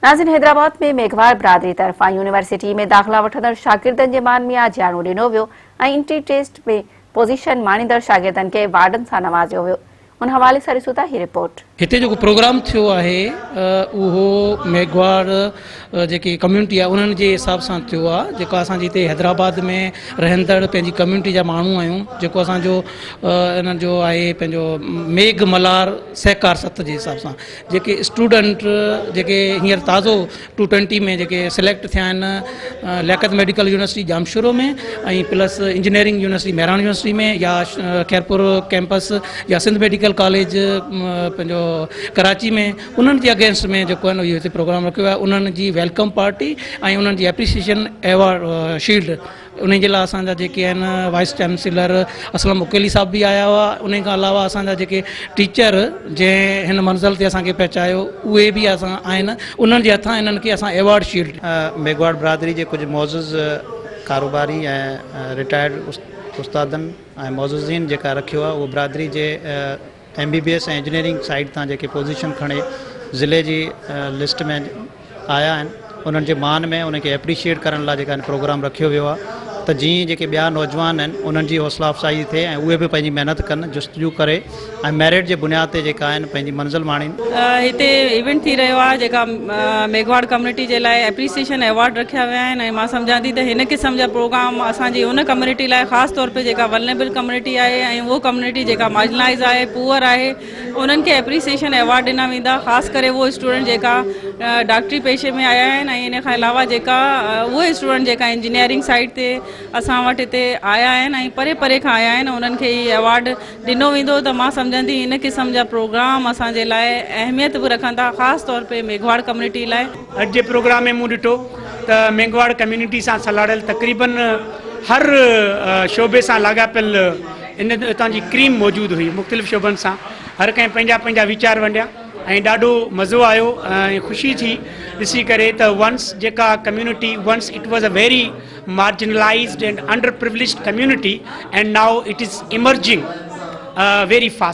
ناظرين حيدرآباد ۾ ميگهواڙ برادري طرفان يونيورسٽي ۾ داخلا وٺندڙ شاگردن جي مان ۾ آجياڻو ڏنو ويو ۽ انٽري ٽيسٽ ۾ پوزيشن ماڻيندڙ شاگردن کي ايوارڊن سان نوازيو ويو ان حوالي سان ڏسون ٿا هي رپورٽ. هتي جيڪو پروگرام ٿيو آهي اهو ميگهواڙ جيڪي ڪميونٽي آهي انهن جي حساب سان ٿيو آهي جيڪو اسان جي هتي حيدرآباد ۾ رهندڙ پنهنجي ڪميونٽي جا ماڻهو آهيون جيڪو اسان جو انهن جو آهي پنهنجو ميگهه ملهار سهڪار ست جي حساب سان جيڪي اسٽوڊنٽ جيڪي هينئر تازو ٽو ٽوئنٽي ۾ جيڪي سليڪٽ ٿيا آهن Liaquat medical university Jamshoro ۾ ۽ plus engineering university Mehran university ۾ يا خيرپور ڪيمپس يا سنڌ ميڊيڪل ڪاليج پنهنجو ڪراچي ۾ انهن جي اگينسٽ ۾ جيڪو آهي اهو هتي پروگرام رکيو ويو آهي انهن جي welcome party ۽ انهن جي اپريسيشن ايوارڊ شيلڊ انهي جي لاء اسان جا جيڪي آهن وائيس چانسيلر اسلم اڪيلي صاحب به آيا هئا انهي کان علاوه اسان جا جيڪي ٽيچر جنهن هن منزل تي اسان کي پهچايو اهي به اسان آهن انهن جي هٿان انهن کي اسان ايوارڊ شيلڊ ميگهواڙ برادري جي ڪجهه معزز ڪاروباري ۽ رٽائرڊ استادن ۽ معززين جيڪا رکيو آهي اهو برادري جي M B B S ۽ engineering side تان جيڪي پوزيشن کڻي ضلعي جي لسٽ ۾ آيا آهن انهن جي مان ۾ انهن کي اپريشيئيٽ ڪرڻ لاء جيڪا پروگرام رکيو ويو آهي ته جيئن جيڪي ٻيا نوجوان آهن انهن جي حوصلا افزائي ٿئي ۽ اهي به پنهنجي محنت ڪن جستجو ڪري ۽ ميرٽ جي بنياد تي جيڪا آهن پنهنجي منزل ماڻين. هتي ايونٽ ٿي رهيو آهي جيڪا ميگهواڙ ڪميونٽي جي لاء اپريسيئيشن ايوارڊ رکيا ويا آهن ۽ مان سمجهان ٿي ته هن قسم جا پروگرام اسان جي ان ڪميونٽي لاء خاص طور تي جيڪا ولنريبل ڪميونٽي آهي ۽ اهو ڪميونٽي جيڪا مارجنلائيز آهي پوئر آهي انهن کي اپريسيئيشن ايوارڊ ڏنا ويندا خاص ڪري اهو اسٽوڊنٽ جيڪا ڊاڪٽري پيشي ۾ آيا آهن ۽ ان کان علاوه جيڪا اهي اسٽوڊنٽ جيڪا انجنيئرنگ سائيڊ تي اسان وٽ هتي آيا آهن ۽ پري پري کان آيا آهن انهن کي هي ايوارڊ ڏنو ويندو ته مان سمجهان ٿي ان قسم جا پروگرام اسان جي لاء اهميت به رکن ٿا خاص طور پي ميگهواڙ ڪميونٽي لاء. اڄ جي پروگرام ۾ مون ڏٺو ته ميگهواڙ ڪميونٽي سان سلهاڙيل تقريبن هر شعبي سان لاڳاپيل ان اتان جي ڪريم موجود هئي مختلف شعبن سان هر ڪنهن پنهنجا پنهنجا ويچار ونڊيا ۽ ڏاڍو مزو آيو ۽ خوشي ٿي ڏسي ڪري ته ونس جيڪا community once it was a very marginalized and under privileged community and now it is emerging very fast.